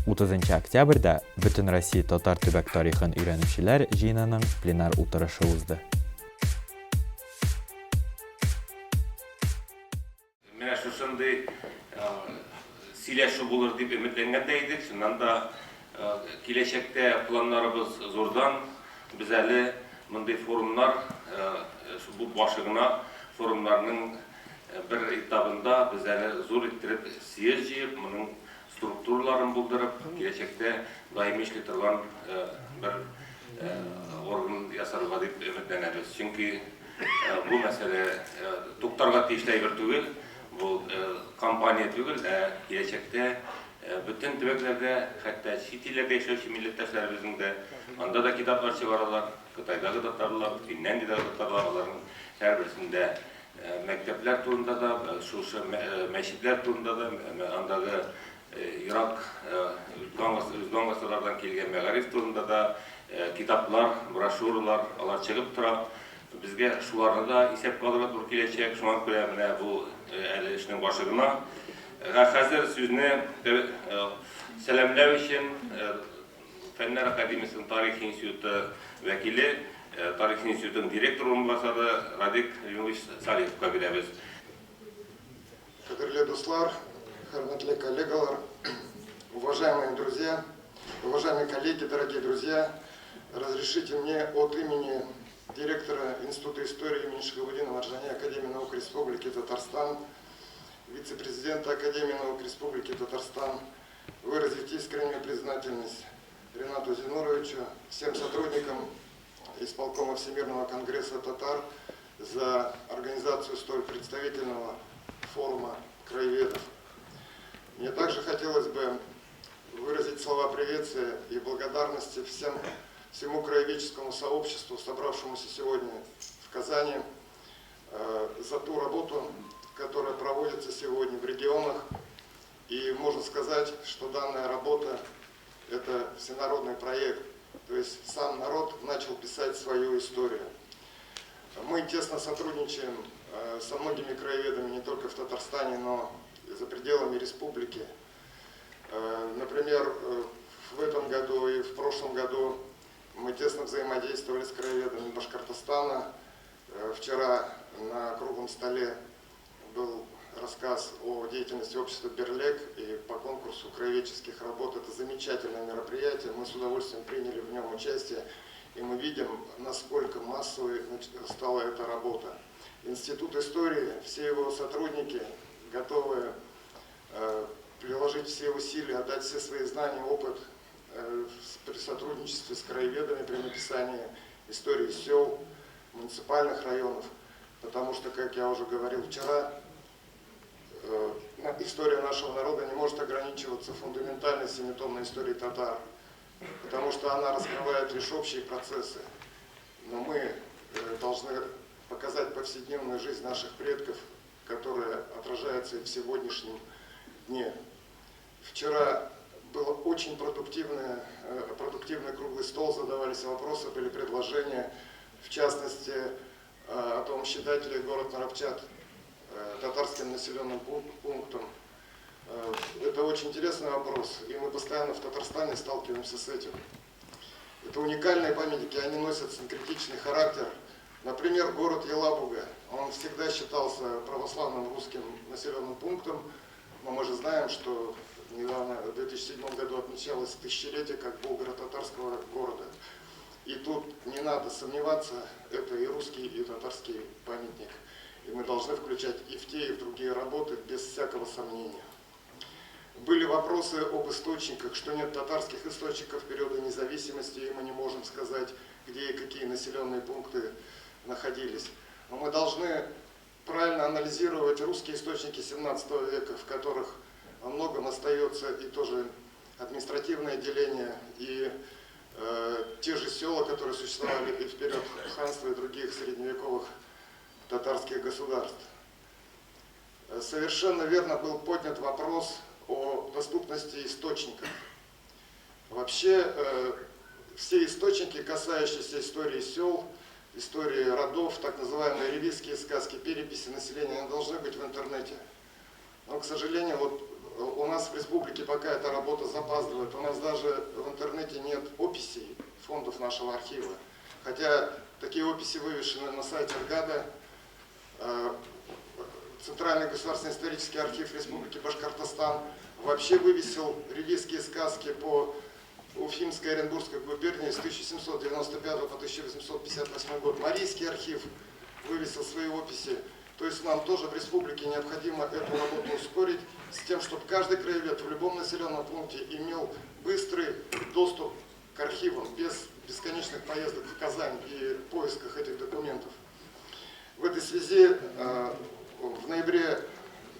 30 октябрьдә Бөтенроссия татар төбәк тарихын өйрәнүчеләр җыенының пленар утырышы узды. Менә шушындый сөйләшү булыр дип өметләнгән дә идек. Чыннан да, киләчәктә планнарыбыз зурдан. Без әле мондый форумнар, бу башы гына, форумнарның бер этабында без әле зур иттереп съезд җыеп, моның структураларын булдырып, киләчәктә даими эшли торган бер орган ясарга дип өметләнәбез. Чөнки Бу мәсьәлә туктарга тиешле әйбер түгел, бу кампания түгел, ә киләчәктә бөтен төбәкләрдә, хәтта чит илләрдә яшәүче милләттәшләребезнең дә, анда да китаплар чыгаралар, Кытайдагы татарлар, Финляндиядәге татарлар, аларның һәрберсендә мәктәпләр турында да, шушы мәчетләр турында да, андагы ерак узган гасырлардан килгән мәгариф турында да китаплар, брошюралар, алар чыгып тора. Безгә шуларны да исәпкә алырга туры киләчәк. Шуңа күрә менә бу әле эшнең башы гына. Ә хәзер сүзне сәламләү өчен Фәннәр академиясенең тарих институты вәкиле, тарих институтының директор урынбасары Радик Римович Салиховка бирәбез. Кадерле дуслар, хөрмәтле коллегалар, уважаемые друзья, уважаемые коллеги, дорогие друзья, разрешите мне от имени директора Института истории имени Шахабудина Марджани Академии наук Республики Татарстан, вице-президента Академии наук Республики Татарстан выразить искреннюю признательность Ренату Зинуровичу, всем сотрудникам исполкома Всемирного конгресса татар за организацию столь представительного форума краеведов. Мне также хотелось бы выразить слова приветствия и благодарности всем, всему краеведческому сообществу, собравшемуся сегодня в Казани, за ту работу, которая проводится сегодня в регионах. И можно сказать, что данная работа – это всенародный проект. То есть сам народ начал писать свою историю. Мы тесно сотрудничаем со многими краеведами не только в Татарстане, но и за пределами республики. Например, в этом году и в прошлом году мы тесно взаимодействовали с краеведами Башкортостана. Вчера на круглом столе был рассказ о деятельности общества «Берлек» и по конкурсу краеведческих работ. Это замечательное мероприятие, мы с удовольствием приняли в нем участие, и мы видим, насколько массовой стала эта работа. Институт истории, все его сотрудники готовы приложить все усилия, отдать все свои знания, опыт при сотрудничестве с краеведами при написании истории сел, муниципальных районов, потому что, как я уже говорил вчера, история нашего народа не может ограничиваться фундаментальной семитомной историей татар, потому что она раскрывает лишь общие процессы. Но мы должны показать повседневную жизнь наших предков, которая отражается и в сегодняшнем дне. Вчера был очень продуктивный круглый стол, задавались вопросы, были предложения, в частности, о том, считать ли город Наровчат татарским населенным пунктом. Это очень интересный вопрос, и мы постоянно в Татарстане сталкиваемся с этим. Это уникальные памятники, они носят синкретичный характер. Например, город Елабуга, он всегда считался православным русским населенным пунктом, но мы же знаем, что недавно, в 2007 году, отмечалось тысячелетие как булгаро-татарского города. И тут не надо сомневаться, это и русский, и татарский памятник. И мы должны включать и в те, и в другие работы без всякого сомнения. Были вопросы об источниках, что нет татарских источников периода независимости, и мы не можем сказать, где и какие населенные пункты находились. Но мы должны правильно анализировать русские источники 17 века, в которых во многом остается и тоже административное деление, и те же села, которые существовали и в период ханства и других средневековых татарских государств. Совершенно верно был поднят вопрос о доступности источников. Вообще, все источники, касающиеся истории сел, истории родов, так называемые ревизские сказки, переписи населения, они должны быть в интернете. Но, к сожалению, вот У нас в республике пока эта работа запаздывает. У нас даже в интернете нет описей фондов нашего архива. Хотя такие описи вывешены на сайте РГАДа. Центральный государственный исторический архив Республики Башкортостан вообще вывесил ревизские сказки по Уфимской и Оренбургской губернии с 1795 по 1858 год. Марийский архив вывесил свои описи. То есть нам тоже в республике необходимо эту работу ускорить с тем, чтобы каждый краевед в любом населенном пункте имел быстрый доступ к архивам без бесконечных поездок в Казань и поисках этих документов. В этой связи в ноябре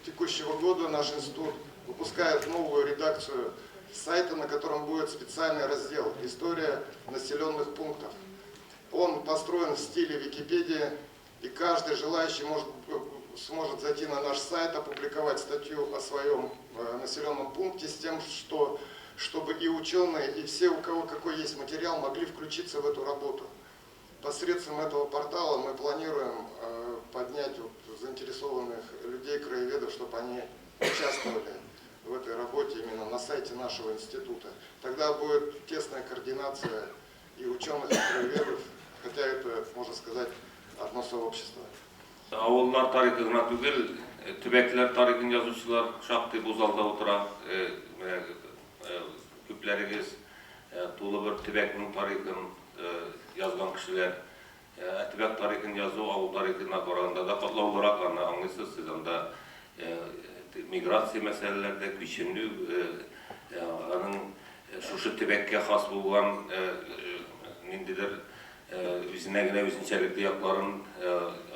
текущего года наш институт выпускает новую редакцию сайта, на котором будет специальный раздел «История населенных пунктов». Он построен в стиле Википедии, и каждый желающий сможет зайти на наш сайт, опубликовать статью о своем населенном пункте с тем, чтобы и ученые, и все, у кого какой есть материал, могли включиться в эту работу. Посредством этого портала мы планируем поднять заинтересованных людей, краеведов, чтобы они участвовали в этой работе именно на сайте нашего института. Тогда будет тесная координация и ученых, и краеведов, хотя это, можно сказать, одно сообщество. Авыллар тарихы гына түгел, төбәкләр тарихын язучылар шактый бу залда утыра. Менә күпләрегез тулы бер төбәкнең тарихын язган кешеләр. Төбәк тарихын язу авыл тарихына караганда да катлаулырак, аны аңлыйсыз сез, анда миграция мәсьәләләрдә күченү, аның шушы төбәккә хас булган ниндидер үзенә генә үзенчәлекле якларын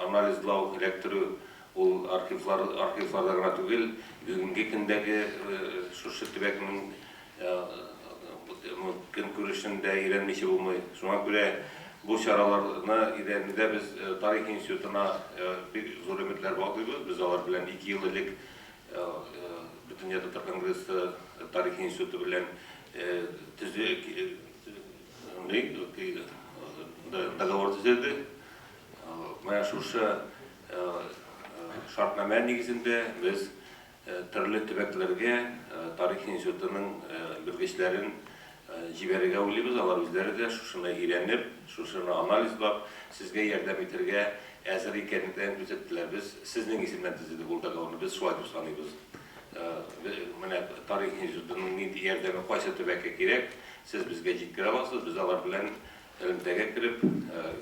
анализлау, эләктерү, ул архивларда гына түгел, бүгенге көндәге шушы төбәкнең көнкүрешен дә өйрәнмичә булмый. Шуңа күрә бу чараларны өйрәнүдә без тарих институтына бик зур өметләр баглыйбыз. Без алар белән 2 ел элек Бөтендөнья татар конгрессы тарих институты белән договор төзелде. Менә шушы шартнамә нигезендә без төрле төбәкләргә тарих институтының белгечләрен җибәрергә уйлыйбыз. Алар үзләре дә шушыны өйрәнеп, шушыны анализлап, сезгә ярдәм итәргә әзер икәнлеген күрсәттеләр. Без сезнең исемнән төзедек ул договорны, без шулай дип саныйбыз. Менә тарих институтының нинди ярдәме кайсы төбәккә кирәк, сез безгә җиткерә аласыз, без алар белән элемтәгә кереп,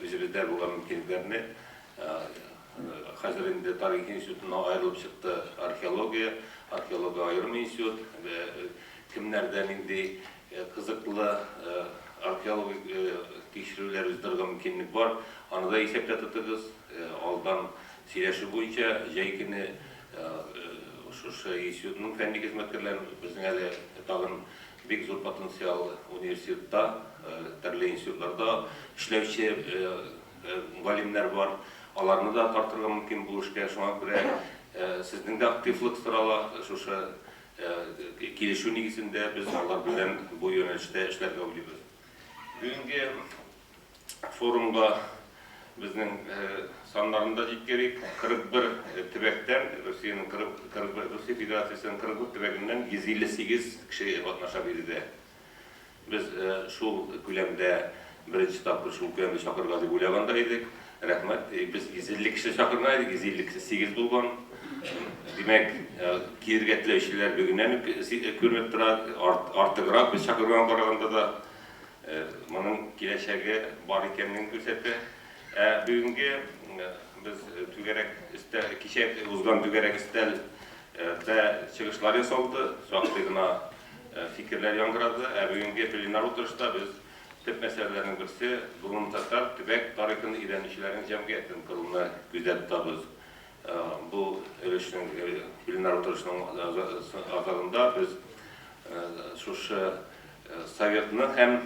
үзебездә булган мөмкинлекләрне. Хәзер инде тарих институтыннан аерылып чыкты археология, археология аерым институт, кемнәрдә нинди кызыклы археологик тикшерүләр уздырырга мөмкинлек бар, аны да исәптә тотыгыз. Алдан сөйләшү буенча җәй көне шушы институтның фәнни хезмәткәрләрен, безнең әле тагын бик зур потенциал университетта, төрле институтларда эшләүче галимнәр бар, аларны да тартырга мөмкин бу эшкә. Шуңа күрә сезнең дә активлык сорала. Шушы килешү нигезендә без алар белән бу юнәлештә эшләргә уйлыйбыз. Бүгенге форумга безнең саннарын да җиткерик. 41 төбәктән, Русиянең 41, Русия Федерациясенең 41 төбәгеннән 158 кеше катнаша биредә. Без шул күләмдә беренче тапкыр шул күләмдә чакырырга дип уйлаган да идек. Рәхмәт. Без 150 кеше чакырган идек, 158 булган. Димәк, килергә теләүчеләр бүгеннән үк күренеп тора. Артыграк без чакырган караганда да моның киләчәге бар икәнлеген күрсәтә. Бүгенге без түгәрәк өстәл, кичә узган түгәрәк өстәл дә чыгышлар ясалды, шактый гына фикерләр яңгырады. Ә бүгенге пленар утырышта без төп мәсьәләләрнең берсе гомумтатар төбәк тарихын өйрәнүчеләрнең җәмгыятен коруны күздә тотабыз. Бу өлешнең пленар утырышының азагында без шушы советны һәм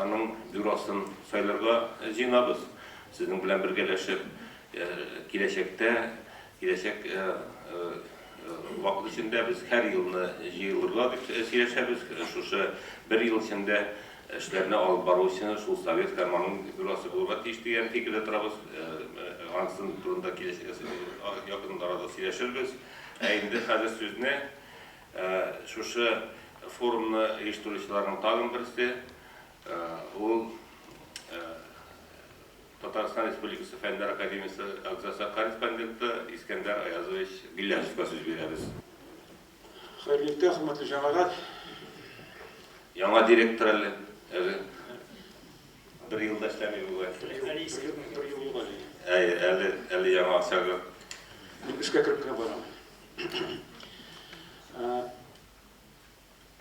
аның бюросын сайларга җыенабыз. Сезнең белән бергәләшеп киләчәктә, киләчәк вакыт эчендә без һәр елны җыелырга дип сөйләшәбез. Шушы бер ел эчендә эшләрне алып бару өчен шул совет һәм аның бюросы булырга тиеш дигән фикердә торабыз. Анысын турында киләчәк якын арада сөйләшербез. Ә инде хәзер сүзне Шушы форумны оештыручыларның тагын берсе, ул Татарстан Республикасы Фәннәр академиясе әгъзасы корреспонденты Искәндәр Аязович Гыйләҗевка сүз бирәбез. Хәерле иртә, хөрмәтле җәмәгать! Яңа директор әле, әле бер ел да эшләми бугай. Әле искермәгән. Бер ел юк әле. Әйе, әле, әле яңа чагы. Мин эшкә кереп кенә барам.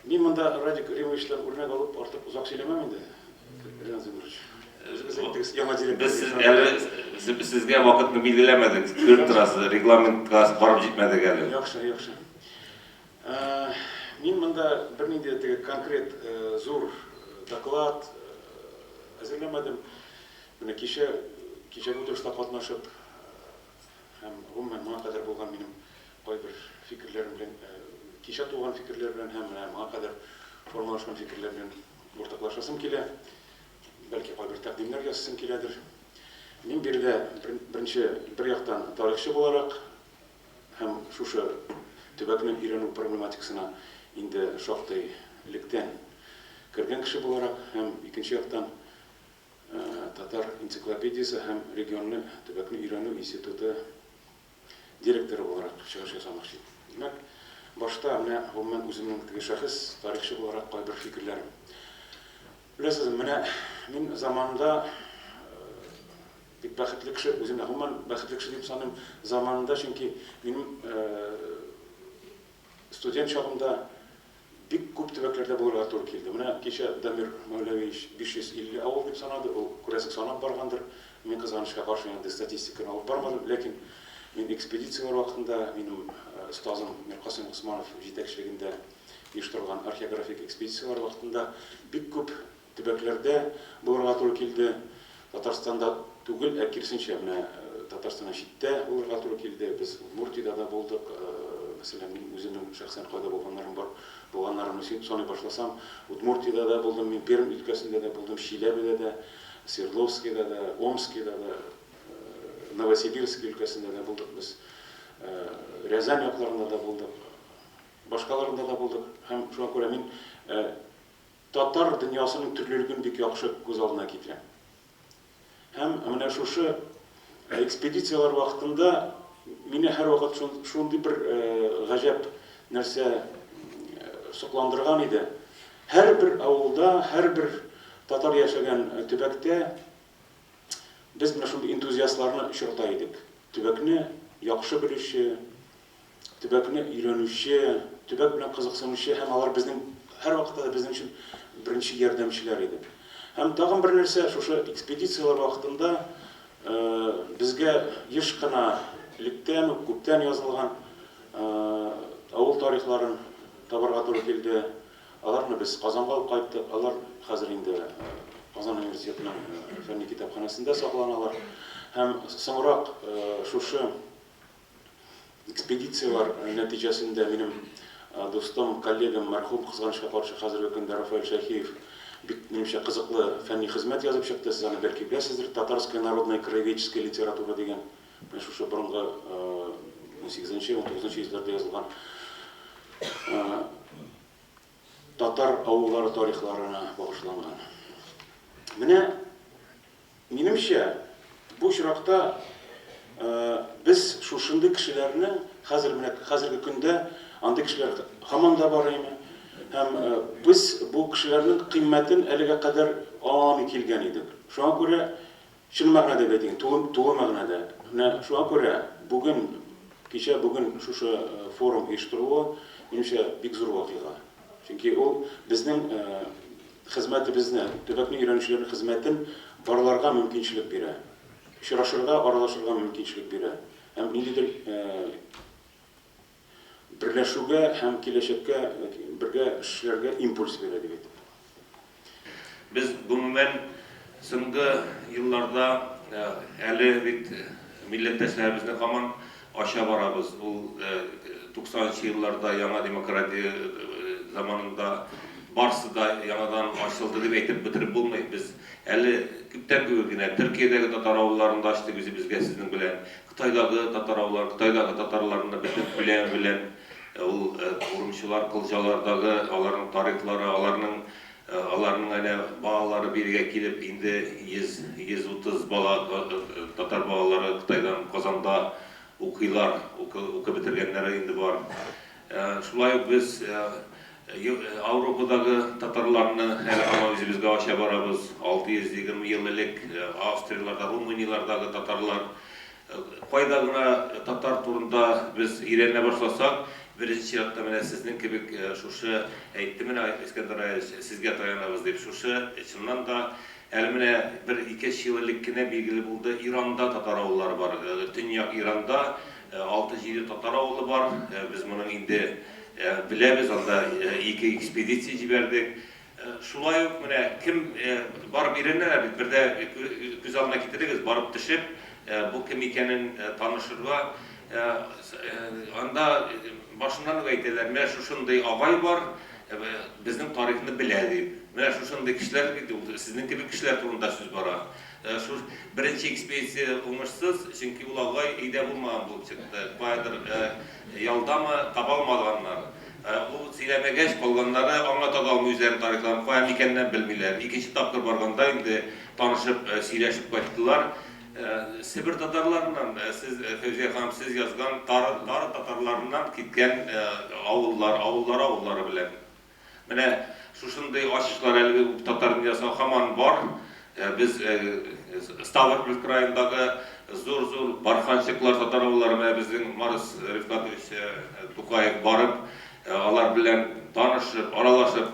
Мин монда Радик Римовичтан үрнәк алып, артык озак сөйләмәм инде, Ренат Зиннурович. Үзегез әйттегез, яңа директор. Без сез әле сезгә вакытны билгеләмәдек, күреп торасыз, регламентка барып җитмәдек әле. Яхшы, яхшы. Мин монда бернинди теге конкрет зур доклад әзерләмәдем. Менә кичә кичәге утырышта катнашып, Һәм, гомумән, моңа кадәр булган минем кайбер фикерләрем белән, кичә туган фикерләр белән һәм менә моңа кадәр формалашкан фикерләр белән уртаклашасым килә. Бәлки, кайбер тәкъдимнәр ясыйсым киләдер. Мин биредә беренче, бер яктан тарихчы буларак һәм шушы төбәкне өйрәнү проблематикасына инде шактый электән кергән кеше буларак һәм, икенче яктан, Татар энциклопедиясе һәм регионны, төбәкне өйрәнү институты директоры буларак чыгыш ясамакчы. Димәк, башта менә гомумән үземнең теге шәхес, тарихчы буларак кайбер фикерләрем. Беләсезме, менә мин заманында бик бәхетле кеше, үземне гомумән бәхетле кеше дип саныйм, заманында, чөнки минем студент чагымда Бик күп төбәкләрдә булырга туры килде. Менә кичә Дамир Мәүләвиевич 550 авыл дип санады, ул, күрәсең, санап баргандыр. Мин, кызганычка каршы, андый статистиканы алып бармадым. Ләкин мин экспедицияләр вакытында, минем остазым Миркасыйм Госманов җитәкчелегендә оештырылган археографик экспедицияләр вакытында бик күп Төбәкләрдә булырга туры килде. Татарстанда түгел, ә киресенчә, менә Татарстаннан читтә булырга туры килде. Без Удмуртиядә дә булдык. Мәсәлән, мин үземнең шәхсән кайда булганнарым бар, булганнарымны саный башласам, Удмуртиядә дә булдым мин, Пермь өлкәсендә дә булдым, Чиләбедә дә, Свердловскида да, Омскида да, Новосибирски өлкәсендә дә булдык без. Рязань якларында да булдык, башкаларында да булдык. Һәм шуңа күрә мин Татар дөньясының төрлелеген бик яхшы күз алдына китерә. Һәм менә шушы экспедицияләр вакытында мине һәрвакыт шундый бер гаҗәп нәрсә сокландырган иде. Һәрбер авылда, һәрбер татар яшәгән төбәктә без менә шундый энтузиастларны очрата идек. Төбәкне яхшы белүче, төбәкне өйрәнүче, төбәк белән кызыксынучы һәм алар безнең һәрвакытта да безнең өчен беренче ярдәмчеләр иде. Һәм тагын бер нәрсә, шушы экспедицияләр вакытында безгә еш кына электән үк, күптән язылган авыл тарихларын табарга туры килде. Аларны без Казанга алып кайттык. Алар хәзер инде Казан университетының фәнни китапханәсендә сакланалар. Һәм соңрак шушы Экспедицияләр нәтиҗәсендә минем дустым, коллегам, мәрхүм, кызганычка каршы, хәзерге көндә Рафаэль Шәйхиев бик, минемчә, кызыклы фәнни хезмәт язып чыкты. Сез аны, бәлки, беләсездер, Татарская народная краеведческая литература дигән, менә шушы борынгы унсигезенче, унтугызынчы йөзләрдә язылган татар авыллары тарихларына багышланган. Менә Минемчә, бу очракта без шушындый кешеләрне, хәзер менә хәзерге көндә андый кешеләр һаман да бар име, һәм без бу кешеләрнең кыйммәтен әлегә кадәр аңламый килгән идек. Шуңа күрә, чын мәгънәдә дип әйтик, тулы, тулы мәгънәдә, менә шуңа күрә бүген, кичә бүген шушы форум оештырылуы, минемчә, бик зур вакыйга. Чөнки ул безнең хезмәтебезне, төбәкне өйрәнүчеләрнең хезмәтен барларга мөмкинчелек бирә, очрашырга, аралашырга мөмкинчелек бирә һәм ниндидер берләшүгә һәм киләчәккә бергә эшләргә импульс бирә дип әйтеп була. Без, гомумән, соңгы елларда әле бит милләттәшләребезне һаман ача барабыз. Ул 90 нчы елларда яңа демократия заманында барсы да яңадан ачылды дип әйтеп бетереп булмый. Без әле күптән түгел генә Төркиядәге татар авылларын да ачтык үзебезгә сезнең белән. Кытайдагы татар авылларын, Кытайдагы татарларны бөтен күләме белән. Ул урымчылар, кылҗалардагы аларның тарихлары, аларның аларның әнә балалары бирегә килеп, инде 100, 130 бала татар балалары Кытайдан Казанда укыйлар, укып бетергәннәре инде бар. Шулай ук без Ауропадагы татарларны әле һаман үзебезгә ача барабыз. 620 ел элек Австрияләрдә, Румынияләрдәге татарлар. Кайда гына татар турында без өйрәнә башласак, беренче чиратта менә сезнең кебек шушы, әйтте менә Искәндәр Раевич, сезгә таянабыз дип, шушы чыннан да әле менә бер-ике ел элек кенә билгеле булды, Иранда татар авыллары бар. Төньяк Иранда алты-җиде татар авылы бар. Без моның инде беләбез, анда ике экспедиция җибәрдек. Шулай ук менә кем барып өйрәнәләр бит, бер дә күз алдына китерегез, барып төшеп, бу кем икәнен танышырга. Анда башыннан ук әйтәләр, менә шушындый агай бар, безнең тарихны белә дип. Менә шушындый кешеләр бит ул, сезнең кебек кешеләр турында сүз бара. Шуш беренче экспедиция уңышсыз, чөнки ул агай өйдә булмаган булып чыкты. Каядыр ялдамы, таба алмаганнар. Ул сөйләмәгәч, калганнары аңлата да алмый үзләренең тарихларын, каян икәнен белмиләр. Икенче тапкыр барганда инде танышып, сөйләшеп кайттылар. Себер татарларыннан, сез, Фәүзия ханым, сез язган тары, тары татарларыннан киткән авыллар, авыллары авыллары белән. Менә шушындый ачышлар әлеге үк татар дөньясында һаман бар. Без Ставрополь краендагы зур-зур барханчыклар, татар авыллары, менә безнең Марс Рифкатович Тукаев барып, алар белән танышып, аралашып,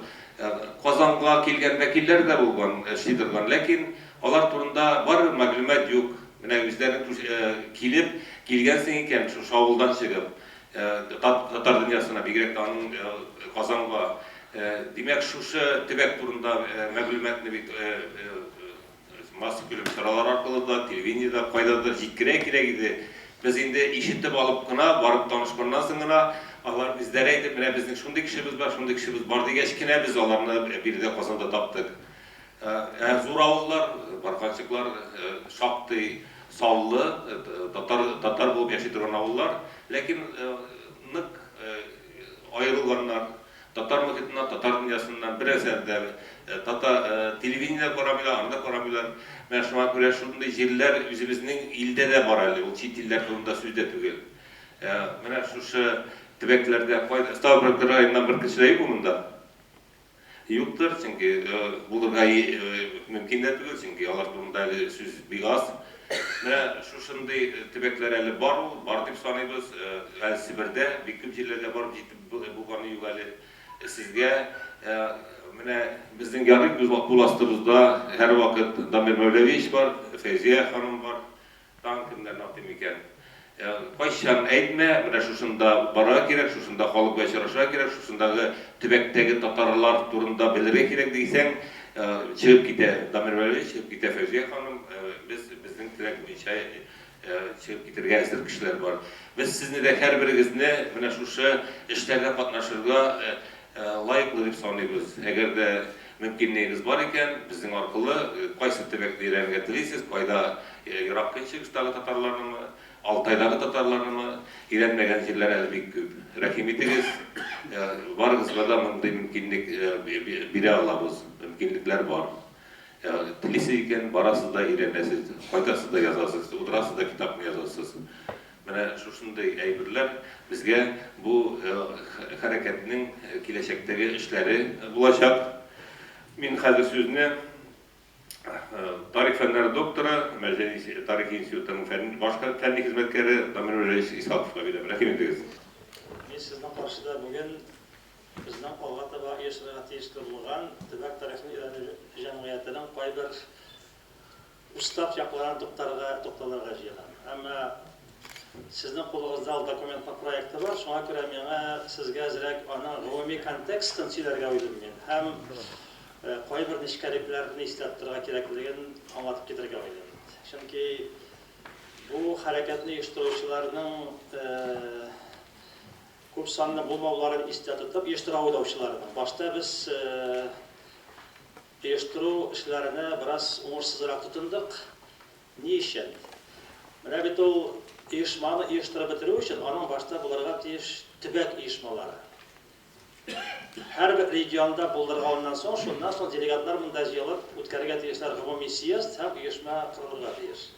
Казанга килгән вәкилләр дә булган, эшли торган, ләкин алар турында барыбер мәгълүмат юк. Менә үзләренең килеп, килгәнсең икән, шушы авылдан чыгып, Татар дөньясына, бигрәк тә аның Казанга. Димәк, шушы төбәк турында мәгълүматны бит массакүләм чаралар аркылы да, телевидениедә, кайдадыр җиткерә кирәк иде. Без инде ишетеп алып кына, барып танышканнан соң гына, алар үзләре әйтеп, менә безнең шундый кешебез бар, шундый кешебез бар дигәч кенә без аларны биредә Казанда таптык. Ә зур авыллар, барханчыклар шактый саллы, татар, татар булып яши торган авыллар, ләкин нык аерылганнар. Татар мохитыннан, татар дөньясыннан берәрсә дә татар телевидение карамыйлар, аны да карамыйлар. Менә шуңа күрә шундый җирләр үзебезнең илдә дә бар әле, ул чит илләр турында сүз дә түгел. Менә шушы төбәкләрдә кайда, Ставрополь краеннан бер кеше дә юкмы монда? Юктыр, чөнки булырга мөмкин дә түгел, чөнки алар турында әле сүз бик аз. Менә шушындый төбәкләр әле бар ул, бар дип саныйбыз. Әле Себердә бик күп җирләргә барып җитеп булганы юк әле. Сезгә менә безнең ярый кул астыбызда һәрвакыт Дамир Мәүләвиевич бар, Фәйзия ханым бар. Тагын кемнәрне атыйм икән? Кайчан әйтмә, менә шушында барырга кирәк, шушында халык белән очрашырга кирәк, шушындагы төбәктәге татарлар турында белергә кирәк дисәң, чыгып китә Дамир Вәлиевич, чыгып китә Фәүзия ханым. Без безнең теләк буенча чыгып китергә әзер кешеләр бар. Без сезне дә һәрберегезне менә шушы эшләрдә катнашырга Лаеклы дип саныйбыз. Әгәр дә мөмкинлегегез бар икән, безнең аркылы кайсы төбәкне өйрәнергә телисез, кайда, Ерак Көнчыгыштагы татарларнымы, Алтайдагы татарларнымы, өйрәнмәгән җирләр әле бик күп. Рәхим итегез, барыгызга да мондый мөмкинлек бирә алабыз, мөмкинлекләр бар. Телисез икән, барасыз да өйрәнәсез, кайтасыз да язасыз, утырасыз да китапны язасыз. Менә шушындый әйберләр безгә бу хәрәкәтнең киләчәктәге эшләре булачак. Мин хәзер сүзне тарих фәннәре докторы, Мәрҗани тарихи институтының фән, баш фәнни хезмәткәре Дамир Вәлиевич Исхаковка бирәм. Рәхим итегез. Мин сезнең каршыда бүген безнең алга таба оештырырга тиешле булган төбәк тарихын өйрәнү җәмгыятенең кайбер Устав якларына туктарга, тукталырга җыенам. Әмма сезнең кулыгызда ул документның проекты бар, шуңа күрә миңа сезгә әзрәк аның гомуми контекстын сөйләргә уйлыйм мин һәм кайбер нечкәлекләрне истә тотарга кирәклеген аңлатып китәргә уйлыйм. Чөнки бу хәрәкәтне оештыручыларның күп санлы булмауларын истә тотып, оештыра уйлаучыларның, башта без Оештыру эшләренә бераз уңышсызрак тотындык. Ни өчен? Менә бит ул оешманы оештырып бетерү өчен аның башта булырга тиеш төбәк оешмалары. Һәрбер регионда булдырганнан соң, шуннан соң делегатлар монда җыелып үткәрергә тиешләр гомуми съезд һәм оешма корылырга тиеш.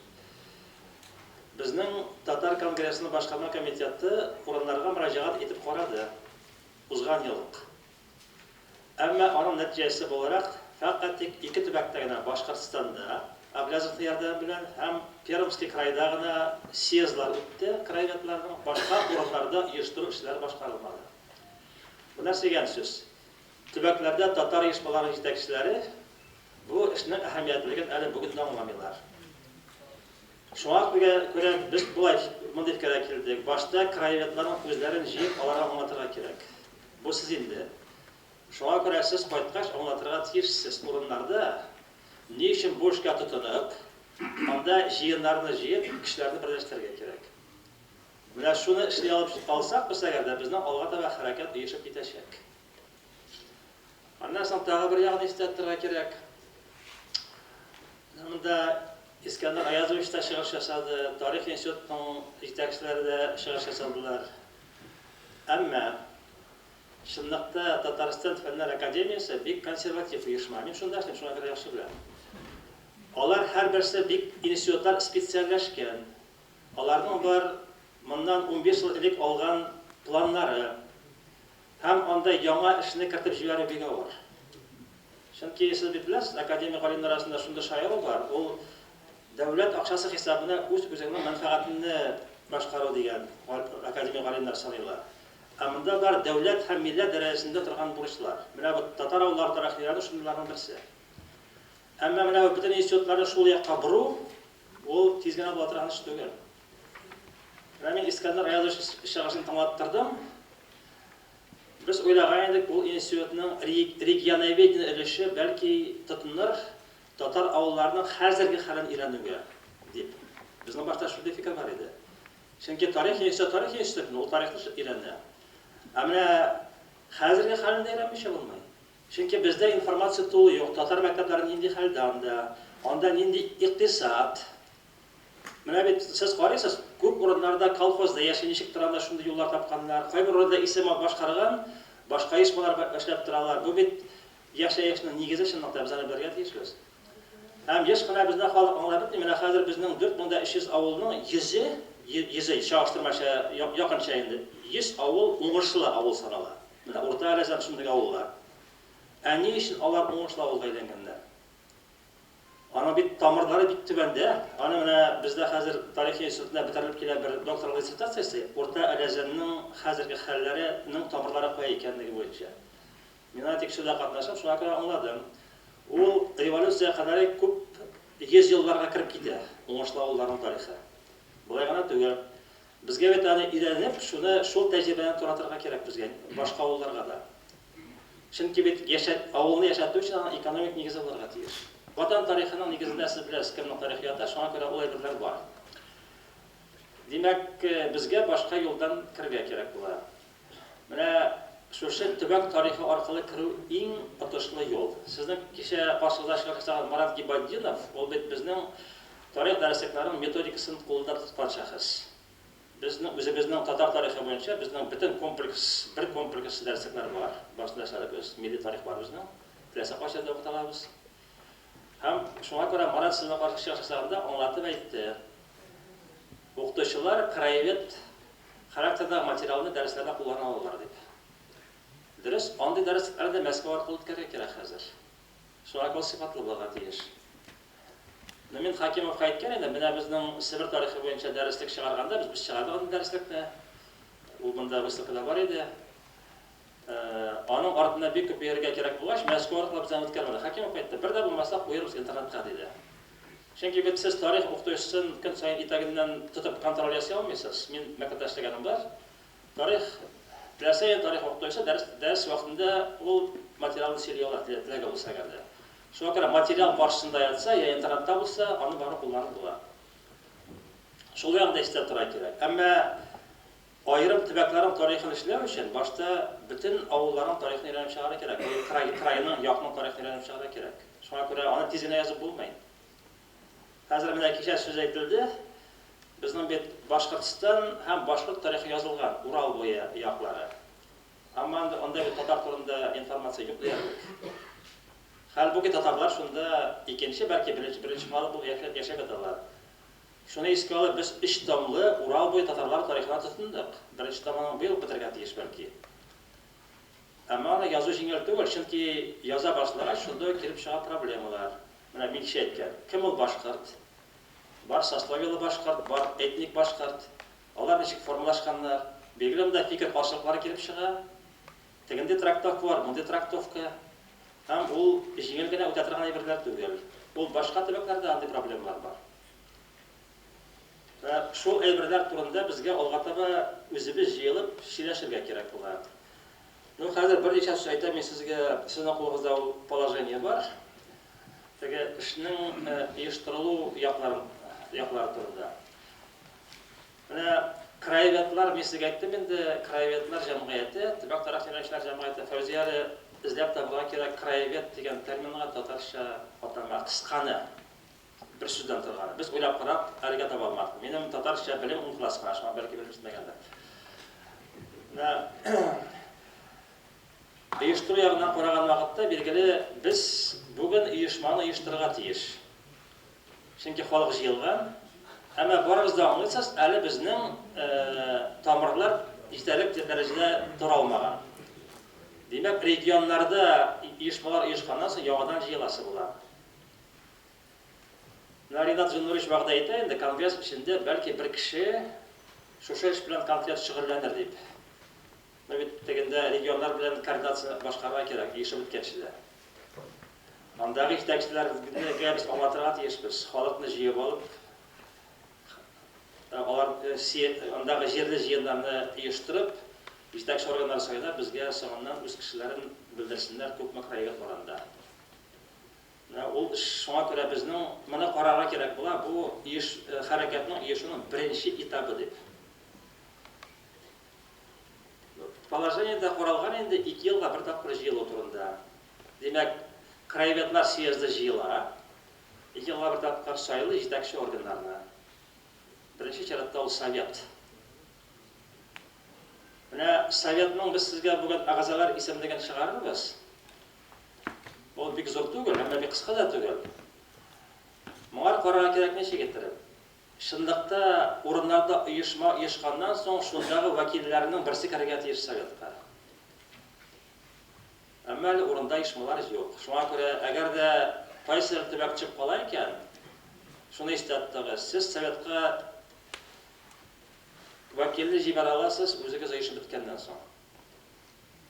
Безнең Татар конгрессының башкарма комитеты урыннарга мөрәҗәгать итеп карады узган ел ук. Әмма аның нәтиҗәсе буларак, фәкать тик ике төбәктә генә, Башкортстанда, Аблязовның ярдәме белән, һәм Пермский крайда гына съездлар үтте краеведларның, башка урыннарда оештыру эшләре башкарылмады. Бу нәрсә дигән сүз? Төбәкләрдә татар оешмаларының җитәкчеләре бу эшнең әһәмиятлелеген әле бүген дә аңламыйлар. Шуңа күрә без болай мондый фикергә килдек, башта краеведларның үзләрен җыеп, аларга аңлатырга кирәк. Бу сез инде. Шуңа күрә сез кайткач аңлатырга тиешсез урыннарда, ни өчен бу эшкә тотынып, анда җыеннарны җыеп, кешеләрне берләштерергә кирәк. Менә шуны эшли алып алсак без әгәр дә, безнең алга таба хәрәкәт оешып китәчәк. Аннан соң тагы бер ягын истә тотарга кирәк. Монда Искәндәр Аязович та чыгыш ясады, тарих институтының җитәкчеләре дә чыгыш ясадылар. Әмма чынлыкта Татарстан Фәннәр академиясе бик консерватив оешма. Мин шунда эшлим, шуңа күрә яхшы беләм. Алар һәрберсе бик институтлар специальләшкән. Аларның бар моннан 15 ел элек алган планнары. Һәм анда яңа эшне кертеп җибәрү бик авыр. Чөнки сез бит беләсез, академик галимнәр арасында шундый шаяру бар, ул дәүләт акчасы хисабына үз-үзеңнең мәнфәгатеңне башкару дигән академик галимнәр саныйлар. Ә монда бар дәүләт һәм милләт дәрәҗәсендә торган бурычлар. Менә бу татар авыллары тарихын өйрәнү шундыйларның берсе. Әмма менә бу бөтен институтларны шул якка бору, ул тиз генә була торган эш түгел. Менә мин Искәндәр Аязович чыгышын тыңлап тордым. Без уйлаган идек, ул институтның регионоведение өлеше бәлки тотыныр татар авылларының хәзерге хәлен өйрәнүгә, дип. Безнең башта шундый фикер бар иде. Чөнки тарих институты тарих институты, ул тарихны өйрәнә. Ә менә хәзерге хәлен дә өйрәнмичә булмый. Чөнки бездә информация тулы юк, татар мәктәпләре нинди хәлдә анда, анда нинди икътисад. Менә бит сез карыйсыз, күп урыннарда колхозда яши, ничек тора анда шундый юллар тапканнар. Кайбер урында исем башкарган, башка оешмалар эшләп торалар. Бу бит яшәешнең нигезе чынлыкта, без аны белергә тиешбез. Һәм еш кына безне халык аңлап бетми. Менә хәзер безнең 4300 авылның йөзе, йөзе чагыштырмача якынча инде, 100 авыл уңышлы авыл санала. Менә Урта Әләзән шундый авыллар. Ә ни өчен алар уңышлы авылга әйләнгәннәр? Аның бит тамырлары бик түбәндә. Аны менә бездә хәзер тарихи институтында бетерелеп килә бер докторлык диссертациясе, Урта Әләзәннең хәзерге хәлләренең тамырлары кая икәнлеге буенча. Мин аны тикшерүдә катнашып, шуңа күрә аңладым. Ул революция кадәр күп йөз елларга кереп китә, уңышлы авылларның тарихы. Болай гына түгел. Безгә бит аны өйрәнеп, шуны, шул тәҗрибәне таратырга кирәк безгә, башка авылларга да. Чөнки бит яшәт, авылны яшәтү өчен аның экономик нигезе булырга тиеш. Ватан тарихының нигезендә сез беләсез, кемнең тарихы ята, шуңа күрә ул әйберләр бар. Димәк, безгә башка юлдан керергә кирәк була. Менә шушы төбәк тарихы аркылы керү иң отышлы юл. Сезнең кичә каршыгызда чыгыш ясаган Марат Гибатдинов, ул бит безнең тарих дәреслекләренең методикасын кулында тоткан шәхес. Безнең үзебезнең татар тарихы буенча безнең бөтен комплекс, бер комплекс дәреслекләр бар. Барысын да эшләдек без. Милли тарих бар безнең. Теләсә кайсы җирдә укыта алабыз. Һәм шуңа күрә Марат сезнең каршы чыгыш ясаганда аңлатып әйтте. Укытучылар краевед характердагы материалны дәресләрдә куллана алалар дип. Дөрес, андый дәреслекләрне дә Мәскәү аркылы үткәрергә кирәк хәзер. Шуңа күрә ул сыйфатлы булырга тиеш. Ну, мин Хакимовка әйткән идем, менә безнең Себер тарихы буенча дәреслек чыгарганда, без без чыгардык андый дәреслекне. Ул монда выставкада бар иде. Аның артыннан бик күп йөрергә кирәк булгач, Мәскәү аркылы без аны үткәрмәдек. Хакимов әйтте, бер дә булмаса куербыз интернетка, диде. Чөнки бит сез тарих укытучысын көн саен итәгеннән тотып контроль ясый алмыйсыз. Мин мәктәптә эшләгәнем бар. Тарих, теләсә нинди тарих укытучысы дәрес, дәрес вакытында ул материалны сөйли ала, теләге булса әгәр дә. Шуңа күрә материал каршысында ятса, я интернетта булса, аны барыбер кулланып була. Шул ягын да истә тотарга кирәк. Әмма аерым төбәкләрнең тарихын эшләү өчен башта бөтен авылларның тарихын өйрәнеп чыгарга кирәк, край, крайның, якның тарихын өйрәнеп чыгарга кирәк. Шуңа күрә аны тиз генә язып булмый. Хәзер менә кичә сүз әйтелде. Безнең бит Башкортстан һәм башкорт тарихы язылган, Урал буе яклары. Әмма анда бит татар турында информация юк диярлек. Хәлбуки татарлар шунда икенче, бәлки беренче халык булып яшәп яталар. Шуны искә алып, без өч томлы Урал буе татарлары тарихына тотындык. Беренче томының быел ук бетәргә тиеш, бәлки. Әмма аны язу җиңел түгел, чөнки яза башлагач, шунда ук килеп чыга проблемалар. Менә мин кичә әйткән, кем ул башкорт? Бар сословиелы башкорт, бар этник башкорт. Алар ничек формалашканнар? Билгеле, монда фикер каршылыклары килеп чыга. Тегенди трактовка бар, мондый трактовка. Һәм ул җиңел генә үтә торган әйберләр түгел. Ул башка төбәкләрдә андый проблемалар бар. Вә шул әйберләр турында безгә алга таба үзебез җыелып сөйләшергә кирәк була. Ну, хәзер берничә сүз әйтәм мин сезгә, сезнең кулыгызда ул положение бар. Теге эшнең оештырылу якларын, яклары турында. Менә краеведлар, мин сезгә әйттем инде, краеведлар җәмгыяте, төбәк тарих өйрәнүчеләр җәмгыяте, Фәүзия әле эзләп табырга кирәк краевед дигән терминга татарча атама, кысканы, бер сүздән торганы. Без уйлап карап, әлегә таба алмадык. Минем татарча белем ун класс кына, шуңа бәлки белеп җитмәгәндер. Менә оештыру ягыннан караган вакытта, билгеле, без бүген оешманы оештырырга тиеш. Чөнки халык җыелган. Әмма барыгыз да аңлыйсыз, әле безнең тамырлар җитәрлек дәрәҗәдә тора алмаган. Димәк, регионнарда оешмалар оешканнан соң яңадан җыеласы була. Менә Ринат Зиннурович вәгъдә итә инде, конгресс эчендә бәлки бер кеше шушы эш белән конкрет шөгыльләнер дип. Но бит тегендә регионнар белән координация башкарырга кирәк, оешып беткәнче дә. Андагы җитәкчеләргә без аңлатырга тиешбез, халыкны җыеп алып, алар андагы җирле җыеннарны оештырып, җитәкче органнар сайлап, безгә соңыннан үз кешеләрен белдерсеннәр, күпме краевед бар анда. Менә ул эш, шуңа күрә безнең моны карарга кирәк була, бу оеш хәрәкәтнең оешуның беренче этабы дип. Положениедә каралган инде 2 елга бер тапкыр җыелу турында. Димәк, краеведлар съезды җыела, 2 елга бер тапкыр сайлый җитәкче органнарны. Беренче чиратта ул совет. Менә советның без сезгә бүген әгъзалар исемлеген чыгарырбыз. Ул бик зур түгел, әмма бик кыска да түгел. Моңар карарга кирәк ничек иттереп? Чынлыкта, урыннарда оешма оешканнан соң, шундагы вәкилләрнең берсе керергә тиеш советка. Әмма әле урында оешмалар юк. Шуңа күрә, әгәр дә кайсыдыр төбәк төшеп кала икән, шуны истә тотыгыз, сез советка вәкилне җибәрә аласыз, үзегез оешып беткәннән соң.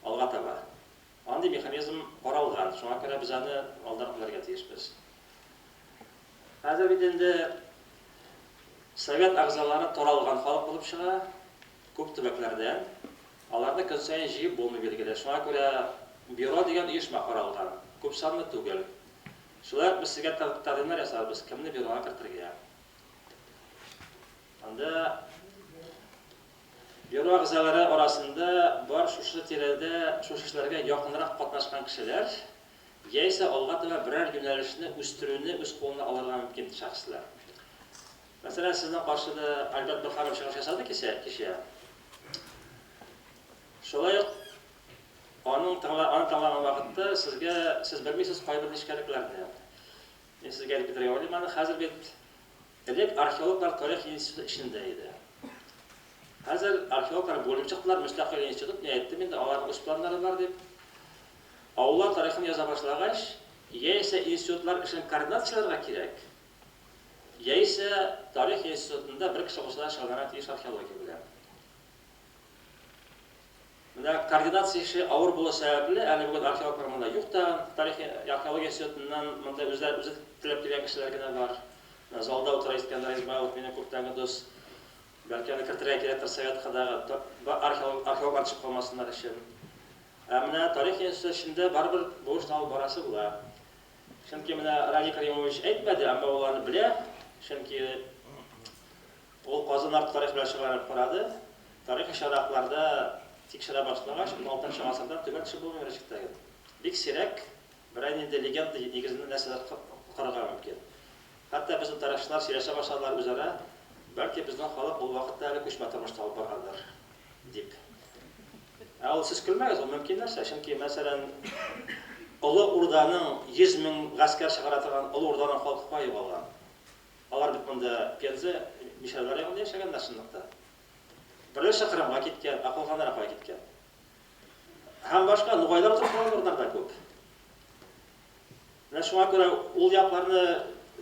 Алга таба. Андый механизм каралган, шуңа күрә без аны алдан ук белергә тиешбез. Хәзер бит инде совет әгъзалары таралган халык булып чыга, күп төбәкләрдән. Аларны көн саен җыеп булмый билгеле. Шуңа күрә бюро дигән оешма каралган. Күп санлы түгел. Шулай ук без сезгә тәкъдимнәр ясарбыз, кемне бюрога кертергә. Анда бюро әгъзалары арасында бар шушы тирәдә, шушы эшләргә якынрак катнашкан кешеләр, яисә алга таба берәр юнәлешне үстерүне үз кулына алырга мөмкин шәхесләр. Мәсәлән, сезнең каршыда Альберт Борһанов чыгыш ясады кичә, кичә. Шулай ук аның тыңла, аны тыңлаган вакытта сезгә, сез белмисез кайбер нечкәлекләрне. Мин сезгә әйтеп бетерергә уйлыйм аны. Хәзер бит элек археологлар тарих институты эчендә иде. Хәзер археологлар бүленеп чыктылар, мөстәкыйль институт, мин әйттем инде, аларның үз планнары бар дип. Авыллар тарихын яза башлагач, яисә институтлар эшен координацияләргә кирәк, яисә тарих институтында бер кеше булса да шөгыльләнергә тиеш археология белән. Менә координация эше авыр булу сәбәпле, әле бүген археологлар монда юк та, тарих археология институтыннан монда үзләре үзе теләп килгән кешеләр генә бар. Менә залда утыра Искәндәр Измайлов, минем күптәнге дус. Бәлки аны кертергә кирәктер советка дагы, археологлар төшеп калмасыннар өчен. Ә менә тарих институты эчендә барыбер бу эшне алып барасы була. Чөнки менә Радий Каримович әйтмәде, әмма ул аны белә. Чөнки ул Казан арты тарих белән шөгыльләнеп карады. Тарихи чыганакларда тикшерә башлагач, уналтынчы гасырдан түбән төшеп булмый берничек. Бик сирәк берәр нинди легенда нигезендә нәрсәдер корырга мөмкин. Хәтта безнең тарихчылар сөйләшә башладылар үзара. Бәлки безнең халык ул вакытта әле күчмә тормышта алып баргандыр, дип. Ә ул сез көлмәгез, ул мөмкин нәрсә, чөнки, мәсәлән, Олы Урданың 100 мең гаскәр чыгара торган Олы Урданың халкы кая югалган? Алар бит монда Пенза, Мишәрләр ягында яшәгәннәр чынлыкта. Берләшә Кырымга киткән, ә калганнары кая киткән? Һәм башка нугайлар утырып калган урыннар да күп. Менә шуңа күрә ул якларны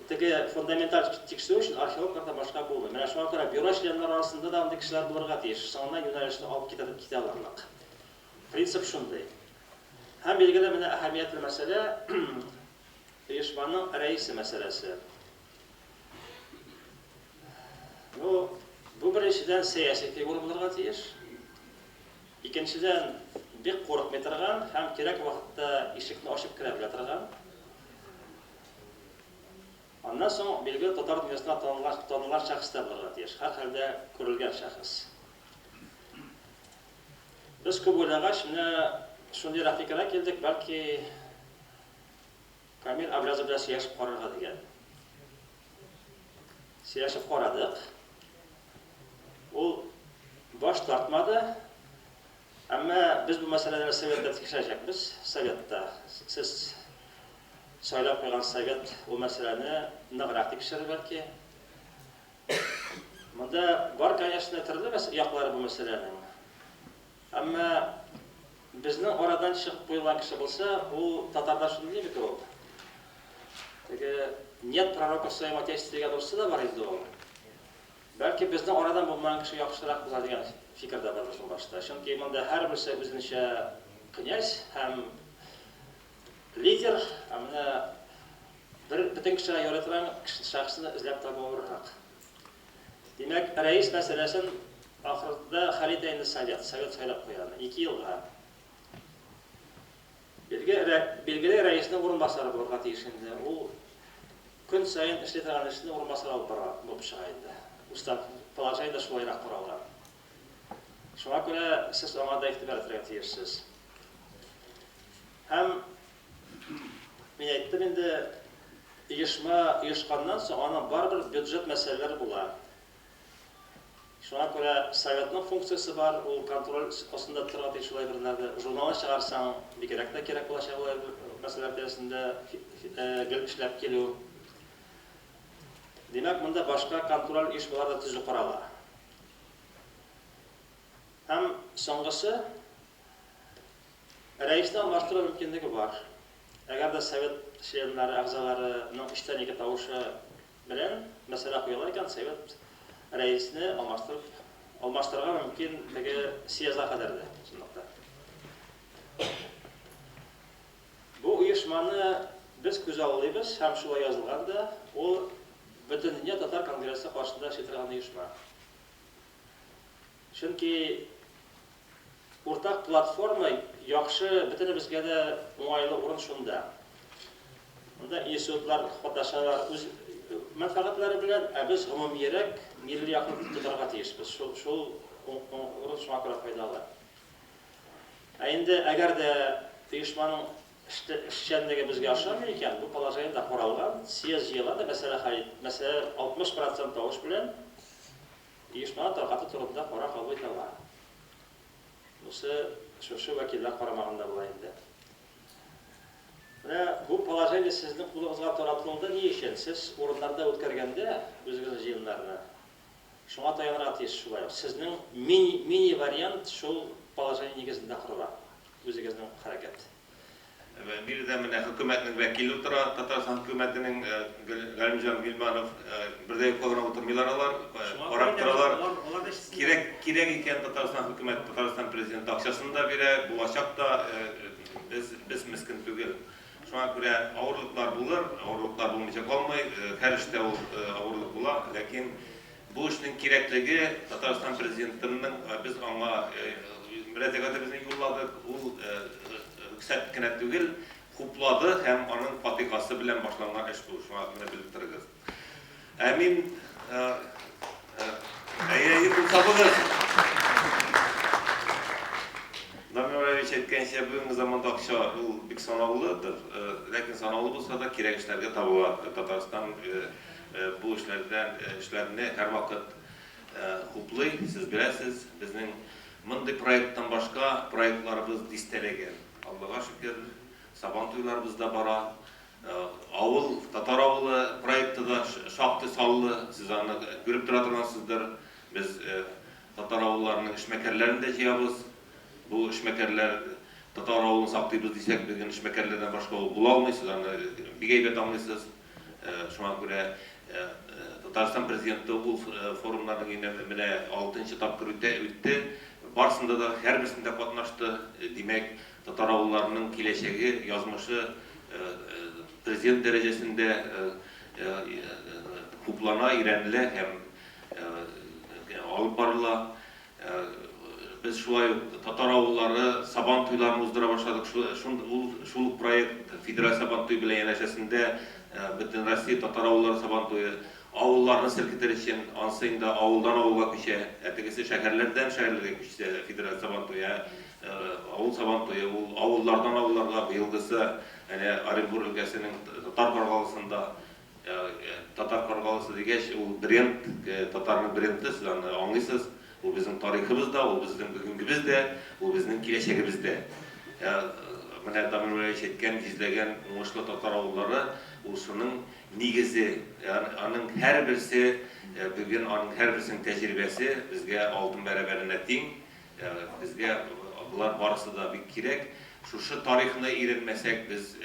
теге фундаменталь тикшерү өчен археологлардан башка булмый. Менә шуңа күрә бюро членнары арасында да андый кешеләр булырга тиеш. Соңыннан юнәлешне алып китә, китә алырлык. Принцип шундый. Һәм билгеле менә әһәмиятле мәсьәлә оешманың рәисе мәсьәләсе. Ну, бу беренчедән сәяси фигура булырга тиеш. Икенчедән, бик курыкмый торган һәм кирәк вакытта ишекне ачып керә белә торган. Аннан соң, билгеле, татар дөньясына танылган, танылган шәхес тә булырга тиеш, һәрхәлдә күрелгән шәхес. Без күп уйлагач, менә шундыйрак фикергә килдек, бәлки Камил Әбләзов белән сөйләшеп карарга дигән. Сөйләшеп карадык. Ул баш тартмады. Әмма без бу мәсьәләне советта тикшерәчәкбез. Советта сез сайлап куйган совет ул мәсьәләне ныграк тикшерер бәлки. Монда бар, конечно, төрле яклары бу мәсьәләнең. Әмма безнең арадан чыгып куелган кеше булса, ул татарда шундый бит ул. Теге нет пророка в своем отечестве дигән урысча да бар инде ул. Бәлки безнең арадан булмаган кеше яхшырак була дигән фикер дә бар безнең башта. Чөнки монда һәрберсе үзенчә князь һәм лидер, ә менә бер бөтен кешегә ярый торган шәхесне эзләп табу авыррак. Димәк, рәис мәсьәләсен ахырда хәл итә инде совет. Совет сайлап куя аны. 2 елга. Билгеле, билгеле рәиснең урынбасары булырга тиеш инде. Ул көн саен эшли торган эшне урынбасар алып бара булып чыга инде. Устав положение дә шулайрак каралган. Шуңа күрә сез аңа да игътибар итәргә тиешсез. Һәм мин әйттем инде, оешма оешканнан соң аның барыбер бюджет мәсьәләләре була. Шуңа күрә советның функциясе бар, ул контроль астында тотарга тиеш шулай бернәрне. Журналны чыгарсаң, бигрәк тә кирәк булачак ул мәсьәләләр тирәсендә гел эшләп килү. Димәк, монда башка контроль оешмалар да төзү карала. Һәм соңгысы, рәисне алмаштыру мөмкинлеге бар. Әгәр дә совет членнары, әгъзаларының өчтән ике тавышы белән мәсьәлә куела икән, совет рәисне алмаштырып, алмаштырырга мөмкин теге съездга кадәр дә, чынлыкта. Бу оешманы без күзаллыйбыз һәм шулай язылган да, ул Бөтендөнья татар конгрессы каршында эшли торган оешма. Чөнки уртак платформа яхшы, бөтенебезгә дә уңайлы урын шунда. Монда институтлар катнашалар үз мәнфәгатьләре белән, ә без гомумиерәк милли якны тотарга тиешбез. Шул, шул урын шуңа күрә файдалы. Ә инде әгәр дә оешманың эшчәнлеге безгә ошамый икән, бу положениедә каралган, съезд җыела да мәсьәлә хәл ит, мәсьәлә 60% тавыш белән оешманы таркату турында карар кабул итә ала. Бусы шушы вәкилләр карамагында була инде. Менә бу положение сезнең кулыгызга таратылды ни өчен? Сез урыннарда үткәргәндә үзегезнең җыеннарны шуңа таянырга тиеш шулай ук. Сезнең мини, мини вариант шул положение нигезендә корыла үзегезнең хәрәкәт. Биредә менә хөкүмәтнең вәкиле утыра, Татарстан хөкүмәтенең Галимҗан Гыйльманов. Бер дә юкка гына утырмыйлар алар, карап торалар. Кирәк, кирәк икән Татарстан хөкүмәте, Татарстан президенты акчасын да бирә, булачак та, без, без мескен түгел. Шуңа күрә авырлыклар булыр, авырлыклар булмыйча калмый, һәр эштә ул авырлык була, ләкин бу эшнең кирәклеге Татарстан президентының, без аңа мөрәҗәгатебезне юлладык, ул рөхсәт кенә түгел, хуплады һәм аның фатихасы белән башланган эш бу, шуңа менә белеп торыгыз. Ә мин әйе, әйе, кул чабыгыз. Дамир Валерьевич әйткәнчә, бүгенге заманда акча ул бик санаулыдыр, ләкин санаулы булса да кирәк эшләргә табыла. Татарстан бу эшләрдән эшләрне һәрвакыт. хуплый. Сез беләсез, безнең мондый проекттан башка проектларыбыз дистәләгән. Аллага шөкер, Сабан туйларыбыз да бара. Авыл, татар авылы проекты да шактый саллы, сез аны күреп тора торгансыздыр. Без татар авылларының эшмәкәрләрен дә җыябыз. Бу эшмәкәрләр татар авылын саклыйбыз дисәк, безнең эшмәкәрләрдән башка ул була алмый, сез аны бик әйбәт аңлыйсыз. Шуңа күрә Татарстан Президенты ул форумнарның инде менә алтынчы тапкыр үтте. Барсында да, һәрберсендә катнашты. Димәк, татар авылларының киләчәге, язмышы президент дәрәҗәсендә хуплана, өйрәнелә һәм алып барыла. Без шулай ук татар авыллары Сабан туйларын уздыра башладык. Ул шул ук проект федераль Сабан туе белән янәшәсендә Бөтенроссия татар авыллары Сабан туе. Авылларны селкетер өчен, ансы инде авылдан авылга күчә, ә тегесе шәһәрләрдән шәһәрләргә күчсә федераль Сабан туе, ә авыл Сабан туе ул авыллардан авылларга, быелгысы әнә Оренбур өлкәсенең Татар Каргалысында. Татар Каргалысы дигәч, ул бренд, татарның бренды, сез аны аңлыйсыз. Ул безнең тарихыбыз да, ул безнең бүгенгебез дә, ул безнең киләчәгебез дә. Менә Дамир Вәлиевич әйткән йөзләгән уңышлы татар авыллары, ул шуның нигезе. Аның һәрберсе, бүген аның һәрберсенең тәҗрибәсе безгә алтын бәрабәренә тиң. Безгә болар барысы да бик кирәк. Шушы тарихны өйрәнмәсәк, без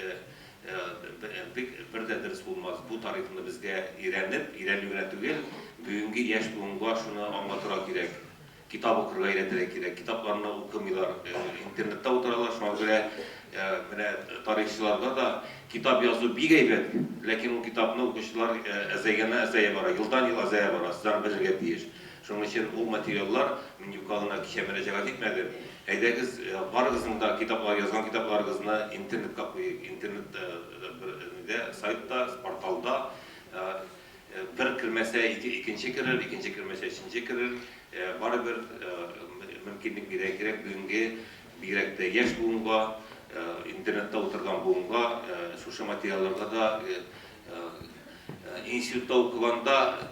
бик бер дә дөрес булмас. Бу тарихны безгә өйрәнеп, өйрәнү генә түгел, бүгенге яшь буынга шуны аңлатырга кирәк. Китап укырга өйрәтергә кирәк. Китапларны укымыйлар, интернетта утыралар. Шуңа күрә менә тарихчыларга да китап язу бик әйбәт, ләкин ул китапны укучылар әзәйгәннән-әзәя бара, елдан-ел азая бара. Сез аны белергә тиеш. Шуның өчен ул материаллар, мин юкка гына кичә мөрәҗәгать итмәдем, әйдәгез, барыгызның да китаплар, язган китапларыгызны интернетка куйыйк. Интернет бер нидә, сайтта, порталда бер кермәсә, икенче керер, икенче кермәсә, өченче керер. Барыбер мөмкинлек бирергә кирәк бүгенге, бигрәк тә яшь буынга, интернетта утырган буынга шушы материалларга да институтта укыганда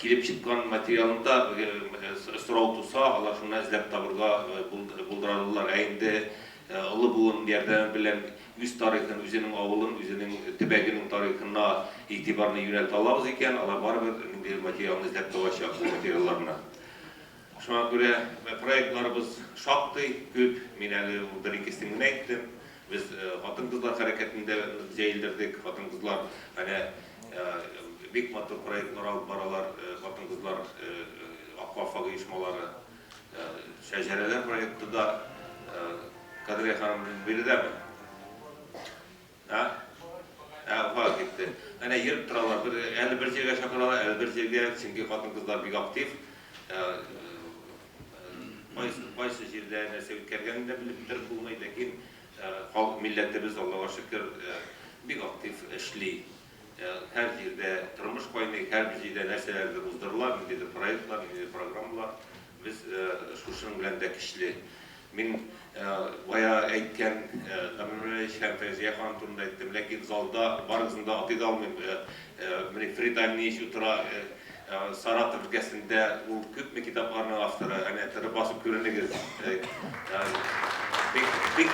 килеп чыккан материалында сорау туса, алар шуны эзләп табырга булдыра алалар. Ә инде олы буын ярдәме белән үз тарихын, үзенең авылын, үзенең төбәгенең тарихына игътибарны юнәлтә алабыз икән, алар барыбер ниндидер материалны эзләп табачак, бу материалларны. Шуңа күрә проектларыбыз шактый күп. Мин әле ул бер-икесен генә әйттем. Без хатын-кызлар хәрәкәтен дә нык җәелдердек. Хатын-кызлар әнә бик матур проектлар алып баралар. Хатын-кызлар Ак калфак оешмалары. Шәҗәрәләр проекты да. Кадрия ханым биредәме? Ә? Ә, Уфага китте. Әнә йөреп торалар. Бер, әле бер җиргә чакыралар, әле бер җиргә, чөнки хатын-кызлар бик актив. Кайсы, кайсы җирдә нәрсә үткәргәнен дә белеп бетереп булмый, ләкин халык милләтебез, Аллага шөкер, бик актив эшли. Һәр җирдә тормыш кайный, һәрбер җирдә нәрсәләрдер уздырыла, ниндидер проектлар, ниндидер программалар. Без шушының белән дә көчле. Мин бая әйткән Дамир Мирлаевич һәм Фәүзия ханым турында әйттем, ләкин залда барыгызны да атый да алмыйм. Менә Фрид Амниевич утыра, Саратов өлкәсендә ул күпме китапларның авторы, әнә торып басып күренегез. Бик, бик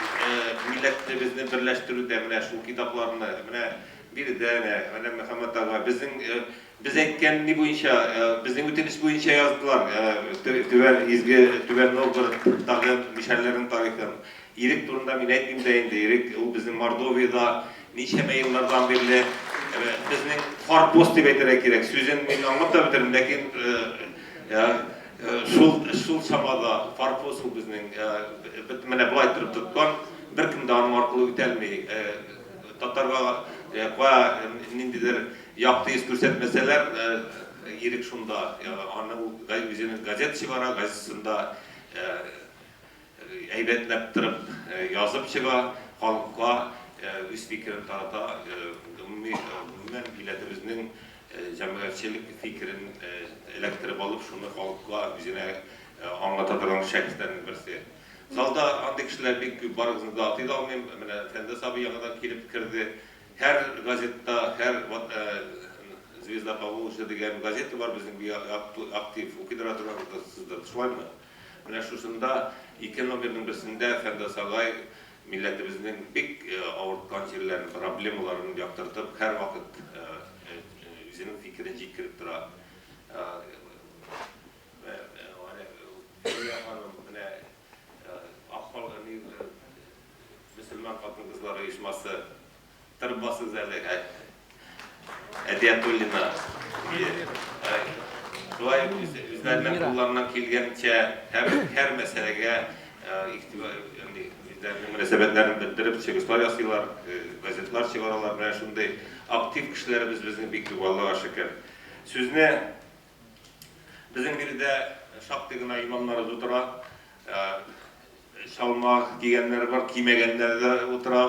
милләтебезне берләштерүдә менә шул китапларны, менә биредә әнә, менә Мөхәммәт ага, безнең без әйткән ни буенча, безнең үтенеч буенча яздылар Түбән Изге Түбән Новгородтагы мишәрләрнең тарихын. Ирек турында мин әйтмим дә инде, Ирек ул безнең Мордовиядә ничәмә еллардан бирле безнең форпост дип әйтергә кирәк. Сүзен мин аңлап та бетермим, ләкин шул шул чамада форпост ул безнең менә болай торып тоткан, беркем дә аның аркылы үтәлми. Татарга кая ниндидер якты йөз күрсәтмәсәләр, Ирек шунда, аны ул үзенең газета чыгара, газетасында әйбәтләп торып язып чыга, халыкка үз фикерен тарата, гомумән, милләтебезнең җәмәгатьчелек фикерен эләктереп алып, шуны халыкка үзенә аңлата торган шәхесләрнең берсе. Залда андый кешеләр бик күп, барыгызны да атый да алмыйм. Менә Фәндәс абый яңадан килеп керде. Һәр газетта, һәр. Звезда Поволжья дигән газета бар безнең бик актив, укый тора торгансыздыр, шулаймы? Менә шушында ике номерның берсендә Фәндәс агай милләтебезнең бик авырткан җирләрен, проблемаларын яктыртып, һәрвакыт үзенең фикерен җиткереп тора. Фәния ханым, менә Ак мөселман хатын-кызлары оешмасы. Торып басыгыз әле, Әдиятуллина. Шулай ук үзләренең кулларыннан килгәнчә һәр һәр мәсьәләгә игътибар, үзләренең мөнәсәбәтләрен белдереп чыгышлар ясыйлар, газетлар чыгаралар. Менә шундый актив кешеләребез безнең бик күп, Аллага шөкер. Сүзне безнең биредә шактый гына имамнарыбыз утыра. Чалма кигәннәр бар, кимәгәннәр дә утыра.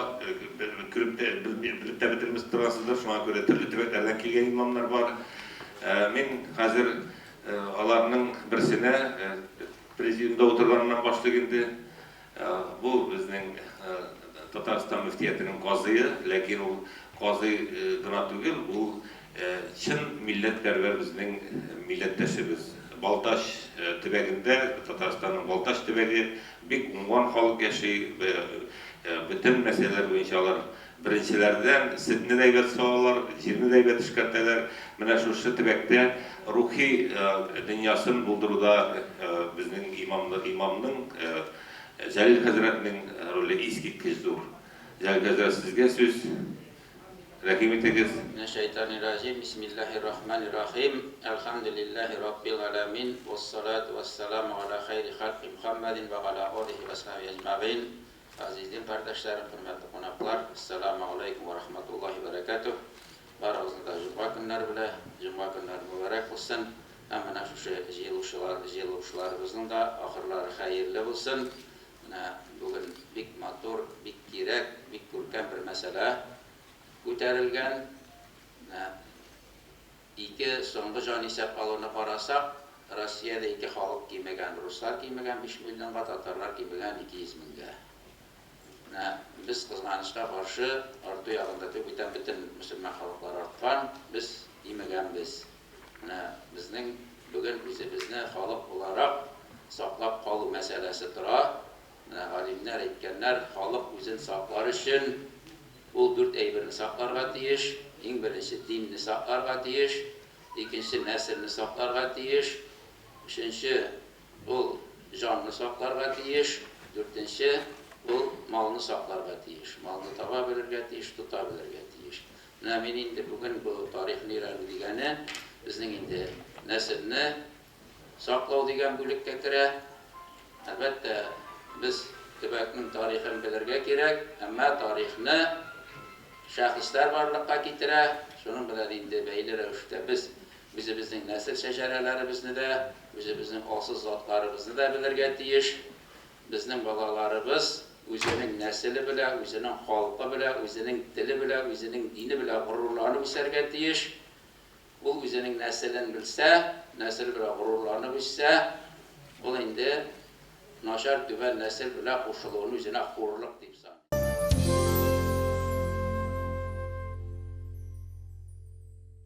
Күреп тә, белеп тә бетермес торасыздыр. Шуңа күрә төрле төбәкләрдән килгән имамнар бар. Мин хәзер аларның берсенә президиумда утырганнан башлыйк инде. Бу безнең Татарстан мөфтиятенең казые, ләкин ул казый гына түгел, ул чын милләтпәрвәр безнең милләттәшебез. Балтач төбәгендә, Татарстанның Балтач төбәге, бик уңган халык яши, бөтен мәсьәләләр буенча алар беренчеләрдән, сөтне дә әйбәт савалар, җирне дә әйбәт эшкәртәләр. Менә шушы төбәктә рухи дөньясын булдыруда безнең имамны, имамның, Җәлил хәзрәтнең роле искиткеч зур. Җәлил хәзрәт, сезгә сүз. Рәхим итегез. Минәш-шәйтанир-раҗим, Бисмиллаһир-рахманир-рахим, Әлхәмдүлиллаһи раббил галәмин, вәссалату вәссәламу галә хәйри халки Мөхәммәдин вә галә алиһи вә сахбиһи әҗмәгыйн. Газиз дин кардәшләрем, хөрмәтле кунаклар, Әссәламү галәйкүм вә рахматуллаһи вә бәрәкәтүһ. Барыгызны да җомга көннәре белә, җомга көннәре мөбарәк булсын. Һәм менә шушы җыелучылар, җыелучыларыбызның да ахырлары хәерле булсын. Менә бүген бик матур, бик кирәк, бик күркәм бер мәсьәлә күтәрелгән. Менә ике соңгы җанисәп алуны карасак, Россиядә ике халык кимегән, руслар кимегән 5 миллионга, татарлар кимегән 200 меңгә. Менә без, кызганычка каршы, арту ягында түгел, бүтән бөтен мөселман халыклар арткан, без кимегәнбез. Менә безнең бүген үзебезне халык буларак саклап калу мәсьәләсе тора. Менә галимнәр әйткәннәр, халык үзен саклар өчен ул дүрт әйберне сакларга тиеш. Иң беренче, динне сакларга тиеш. Икенче, нәселне сакларга тиеш. Өченче, ул җанны сакларга тиеш. Дүртенче, ул малны сакларга тиеш. Малны таба белергә тиеш, тота белергә тиеш. Менә мин инде бүген бу тарихны өйрәнү дигәне безнең инде нәселне саклау дигән бүлеккә керә. Әлбәттә, без төбәкнең тарихын белергә кирәк, әмма тарихны шәхесләр барлыкка китерә. Шуның белән инде бәйле рәвештә без үзебезнең нәсел шәҗәрәләребезне дә, үзебезнең алсыз затларыбызны да белергә тиеш. Безнең балаларыбыз үзенең нәселе белә, үзенең халкы белә, үзенең теле белә, үзенең дине белә горурланып үсәргә тиеш. Ул үзенең нәселен белсә, нәселе белә горурланып үссә, ул инде начар, түбән нәсел белә кушылуын үзенә хурлык дип.